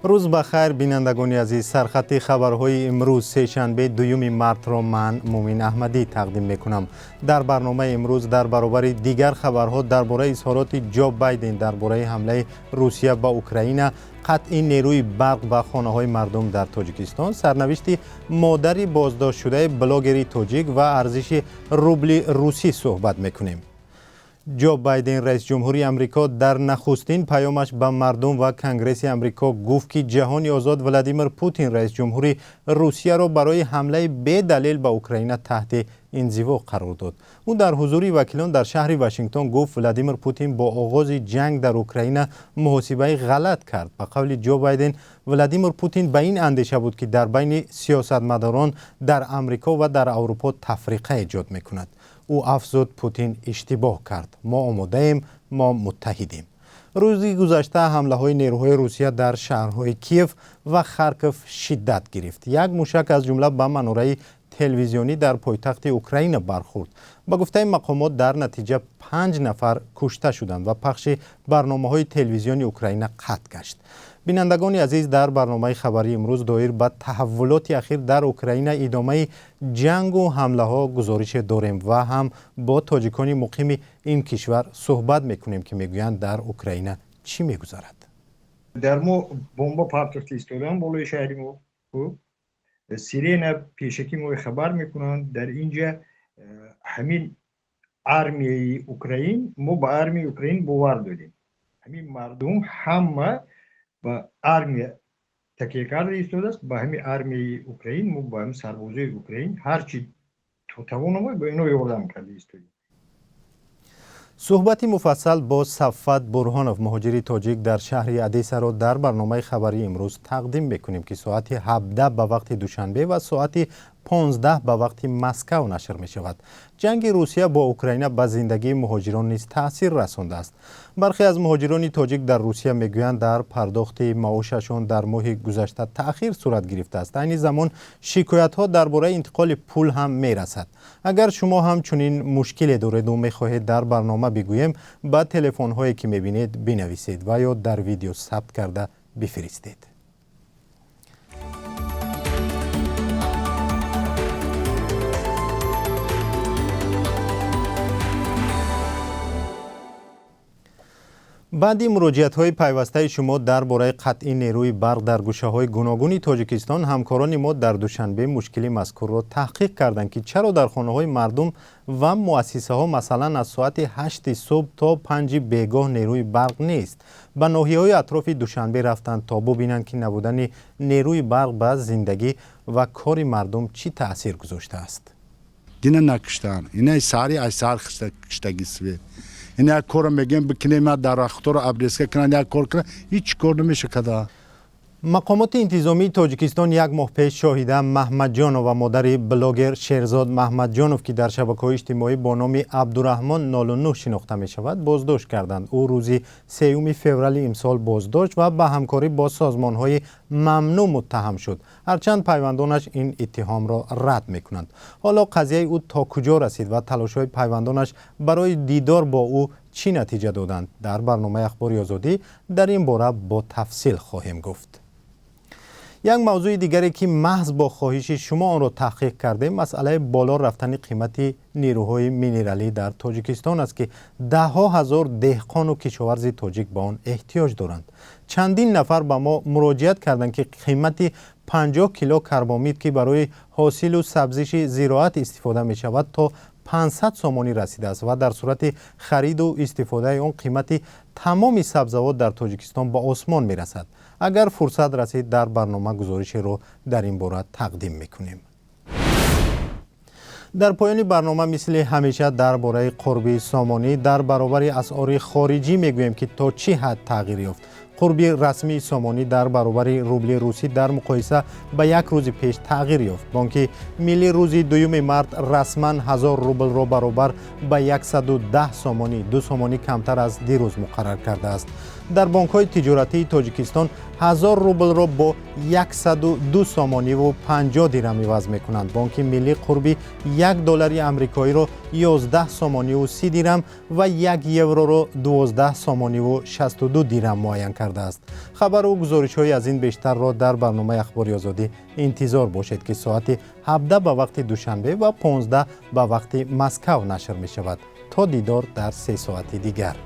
Рӯз ба хайр, бинандагони азиз. Сархати хабарҳои имрӯз, сешанбе, 2 мартро ман, Мумин Аҳмадӣ, тақдим мекунам. Дар барномаи имрӯз дар баробари дигар хабарҳо дар бораи изҳороти Ҷо Байден дар бораи ҳамлаи Русия ба Украина, қатъи нерӯи барқ ба хонаҳои мардум дар Тоҷикистон, сарнавишти модари боздоштшудаи блогери тоҷик ва арзиши рубли русӣ суҳбат мекунем. Ҷо Байден, раиси ҷумҳури Амрико, дар нахустин паёмаш ба мардум ва Конгресси Амрико гуфт, ки ҷаҳони озод Владимир Путин, раиси ҷумҳури Русияро барои ҳамлаи бедалел ба Украина таҳти инзиво қарор дод. Ӯ дар ҳузури вакилон дар шаҳри Вашингтон гуфт, Владимир Путин бо оғози ҷанг дар Украина муҳосибаи ғалат кард. Ба қавли Ҷо Байден, Владимир Путин ба ин андеша буд, ки дар байни сиёсатмадорон дар Амрико ва дар Аврупо тафриқа эҷод мекунад. Ӯ афзуд, Путин иштибоҳ кард. Мо омодаем, мо муттаҳидем. Рӯзи гузашта ҳамлаҳои нерӯҳои Русия дар шаҳрҳои Киев ва Харков шиддат гирифт. Як мушак аз ҷумла ба манораи телевизионӣ дар пойтахти Украина бархӯрд. Ба гуфтаи мақомот, дар натиҷа 5 нафар кушта шуданд ва пахши барномаҳои телевизиони Украина қатъ гашт. Бинандагони азиз, дар барномаи хабарии имрӯз доир ба таҳаввулоти ахир дар Украина, идомаи ҷангу ҳамлаҳо гузорише дорем ва ҳам бо тоҷикони муқими ин кишвар суҳбат мекунем, ки мегӯянд, дар Украина чӣ мегузарад. Дар мо бомба партофта истодаанд болои шаҳри мо. Сирена пешакӣ мои хабар мекунанд. Дар инҷа ҳамин армияи Украин, мо ба армияи Украин бовар додем. Ҳамин мардум ҳама ба армия такя карда истодааст, ба ҳамин армияи Украин, мо ба ҳамин сарбозои Украин ҳарчи тавономой ба ино ёрдам карда истодем. Суҳбати муфассал бо Саффат Бурҳонов, муҳоҷири тоҷик дар шаҳри Одессаро дар барномаи хабарии имрӯз тақдим мекунем, ки соати 17 ба вақти Душанбе ва соати 15 ба вақти Москав нашр мешавад. Ҷанги Русия бо Украина ба зиндагии муҳоҷирон низ таъсир расондааст. Бархе аз муҳоҷирони тоҷик дар Русия мегӯянд, дар пардохти маошашон дар моҳи гузашта таъхир сурат гирифтааст. Айни замон шикоятҳо дар бораи интиқоли пул ҳам мерасад. Агар шумо ҳам чунин мушкиле дореду мехоҳед дар барнома бигӯем, ба телефонҳое ки мебинед бинависед ва ё дар видео сабт карда бифиристед. Баъди муроҷиатҳои пайвастаи шумо дар бораи қатъи нерӯи барқ дар гӯшаҳои гуногуни Тоҷикистон, ҳамкорони мо дар Душанбе мушкили мазкурро таҳқиқ карданд, ки чаро дар хонаҳои мардум ва муассисаҳо масалан аз соати 8 субҳ то 5 бегоҳ нерӯи барқ нест. Ба ноҳияҳои атрофи Душанбе рафтанд, то бубинанд, ки набудани нерӯи барқ ба зиндагӣ ва кори мардум чӣ таъсир гузоштааст. Дина накуштанд, ина саҳари аз саҳар киштаги свет. Ин як корро мегӯем бикунем, дарахторо обрезка кунанд, як кор кунанд, ҳеҷ кор намеша када. Мақомоти интизомии Тоҷикистон як моҳ пеш Шоҳида Маҳмадҷонова, модари блогер Шерзод Маҳмадҷонов, ки дар шабакаҳои иҷтимоӣ бо номи Абдураҳмон 09 шинохта мешавад, боздошт карданд. Ӯ рӯзи 3 феврали имсол боздошт ва ба ҳамкорӣ бо созмонҳои мамнӯъ муттаҳам шуд, ҳарчанд пайвандонаш ин иттиҳомро рад мекунанд. Ҳоло қазияи ӯ то куҷо расид ва талошҳои пайвандонаш барои дидор бо ӯ чӣ натиҷа доданд, дар барномаи Ахбори Озодӣ дар ин бора бо тафсил хоҳем гуфт. Як мавзӯи дигаре, ки маҳз бо хоҳиши шумо онро таҳқиқ кардем, масъалаи боло рафтани қимати нерӯҳои минералӣ дар Тоҷикистон аст, ки даҳҳо ҳазор деҳқону кишоварзи тоҷик ба он эҳтиёҷ доранд. Чандин нафар ба мо муроҷиат карданд, ки қимати 50 кило карбомид, ки барои ҳосилу сабзиши зироат истифода мешавад, то 500 сомонӣ расидааст ва дар сурати хариду истифодаи он қимати тамоми сабзавот дар Тоҷикистон ба осмон мерасад. Агар фурсат расид, дар барнома гузоришеро дар ин бора тақдим мекунем. Дар поёни барнома мисли ҳамеша дар бораи қурби сомонӣ дар баробари асъори хориҷӣ мегӯем, ки то чӣ ҳад тағйир ёфт. Қурби расмии сомонӣ дар баробари рубли русӣ дар муқоиса ба як рӯзи пеш тағйир ёфт. Бонки миллӣ рӯзи 2 март расман 1000 рублро баробар ба 110 сомонӣ, 2 сомонӣ камтар аз дирӯз муқаррар кардааст. Дар бонкҳои тиҷоратии Тоҷикистон 1000 рублро бо 102 сомониву 50 дирам иваз мекунанд. Бонки Миллӣ қурби 1 доллари амрикоиро 11 сомониву 30 дирам ва 1 евроро 12 сомониву 62 дирам муайян кардааст. Хабару гузоришҳои аз ин бештарро дар барномаи Ахбори Озодӣ интизор бошед, ки соати 17 ба вақти Душанбе ва 15 ба вақти Москав нашр мешавад. То дидор дар 3 соати дигар.